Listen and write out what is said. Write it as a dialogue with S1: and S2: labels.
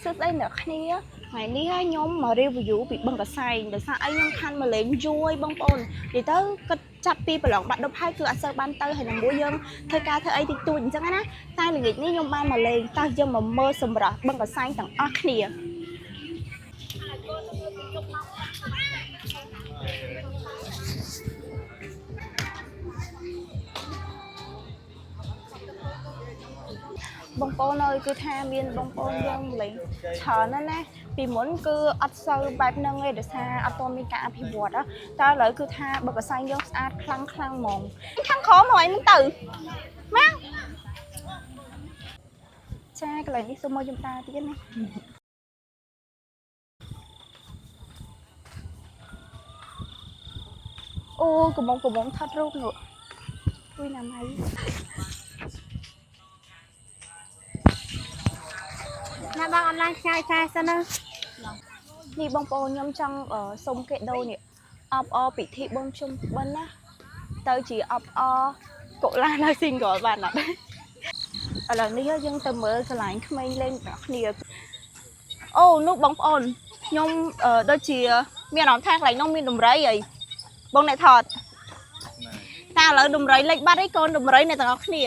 S1: សួស្តីអ្នកគ្នាថ្ងៃនេះហើយខ្ញុំមក review ពីបឹងកសែងដោយសារអីខ្ញុំខានមកលេងយូរហើយបងប្អូននិយាយទៅគិតចាប់ពីប្រឡងបាក់ដប់ហើយគឺអត់សូវបានទៅហើយនឹងមួយយើងធ្វើការធ្វើអីតិចតួចអញ្ចឹងណាតែល្ងាចនេះខ្ញុំបានមកលេងតោះយើងមកមើលសម្រស់បឹងកសែងទាំងអស់គ្នាបងប្អូនអើយគឺថាមានបងប្អូនយើងមកលេងច្រើនណាស់ណាពីមុនគឺអត់សូវបែបហ្នឹងទេដោយសារអត់ទាន់មានការអភិវឌ្ឍណាតែឥឡូវគឺថាបឹងកសែងយើងស្អាតខ្លាំងខ្លាំងហ្មងខាងក្រោមមកឯងហ្នឹងទៅមកចាកន្លែងនេះសូមមកចំតាទៀតណាអូកំងកំងថតរូបនោះជួយណាម៉ៃ
S2: ណាបងអនឡាញផ្ញើចាយសិនណា
S1: នេះបងប្អូនខ្ញុំចង់សុំគេដូរនេះអបអរពិធីបុណ្យភ្ជុំបិណ្ឌណាទៅជាអបអរកុលានៅ single បានអត់ឥឡូវនេះយើងទៅមើលកន្លែងក្មេងលេងទាំងអស់គ្នាអូនោះបងប្អូនខ្ញុំដូចជាមានអារម្មណ៍ថាកន្លែងនោះមានដំរីអីបងអ្នកថតតែឥឡូវដំរីលេចបាត់អីកូនដំរីអ្នកទាំងអស់គ្នា